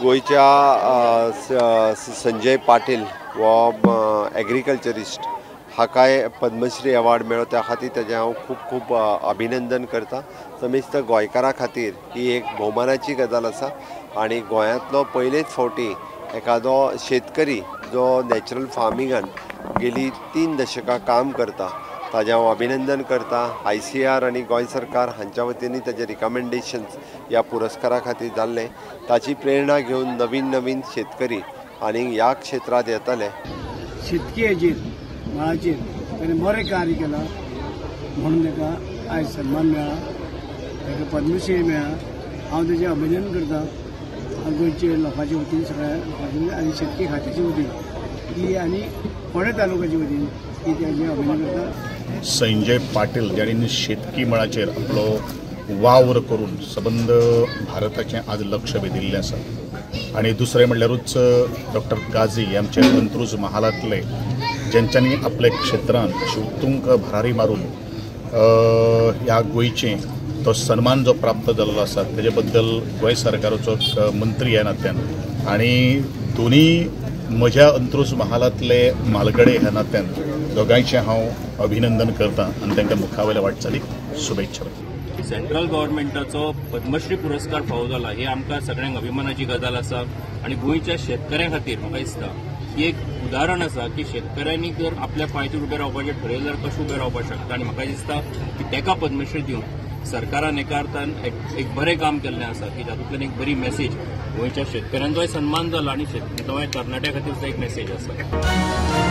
गोंयच्या संजय पाटील हो agriculturist हाकाय Padma Shri award मेळ्ळो, त्या खातीर तेजें हांव खूब खूब अभिनंदन करता। समेस्त गोंयकारां खातीर ही एक भोवमानाची गजाल आसा आनी गोंयांतलो पयलेच फावटी एखादो शेतकरी जो नॅचरल फार्मिंगान गेली 3 दशकां काम करता ताजें हांव अभिनंदन करता। ICAR आनी गोंय सरकार हांच्या वतीन ताजें रिकमेंडेशन्स ह्या पुरस्कारा खातीर जाल्लें, ताची प्रेरणा घेवन नवीन नवीन शेतकरी आनी ह्या क्षेत्रांत येतले। शेतकी हेजेर मळाचेर ताणें बरें कार्य केलां म्हणून ताका आयज सन्मान मेळ्ळा, ताका पद्मश्री मेळ्ळा। हांव ताजें अभिनंदन करता गोंयचे लोकांचे वतीन, सगळ्या लोकांचे आनी शेतकी खात्याचे वतीन की आनी फोंडें तालुक्याचे वतीन की ताजें अभिनंदन करता। संजय पाटील जाणीं शेतकी मळाचेर आपलो वावर करून सबंद भारताचें आज लक्ष वेधिल्लें आसा आनी दुसरें म्हणल्यारूच डॉक्टर काझी हे आमचे अंत्रुज महालांतले जेंच्यांनी आपल्या क्षेत्रांत अशी उत्तुंग भरारी मारून ह्या गोंयचें तो सन्मान जो प्राप्त जाल्लो आसा तेजे बद्दल गोंय सरकाराचो मंत्री ह्या नात्यान आनी दोनी म्हज्या अंत्रुज महालांतले म्हालगडे ह्या नात्यान दोगांयचें हांव अभिनंदन करता आनी तांकां मुखावयल्या वाटचालीक शुभेच्छा। सेंट्रल गव्हर्मेंटाचो पद्मश्री पुरस्कार फावो जाला ही आमकां सगळ्यांक अभिमानाची गजाल आसा आनी गोंयच्या शेतकऱ्यां खातीर म्हाका दिसता ही एक उदाहरण आसा की शेतकऱ्यांनी जर आपल्या पांयाचेर उबें रावपाचें ठरयलें जाल्यार कशें उबें रावपाक शकता आनी म्हाका दिसता की ताका पद्मश्री दिवन सरकारान एका अर्थान एक बरें काम केल्लें आसा की तातूंतल्यान एक बरी मॅसेज गोंयच्या शेतकऱ्यांचोय सन्मान जाला आनी तरणाट्या खातीर एक मॅसेज आसा।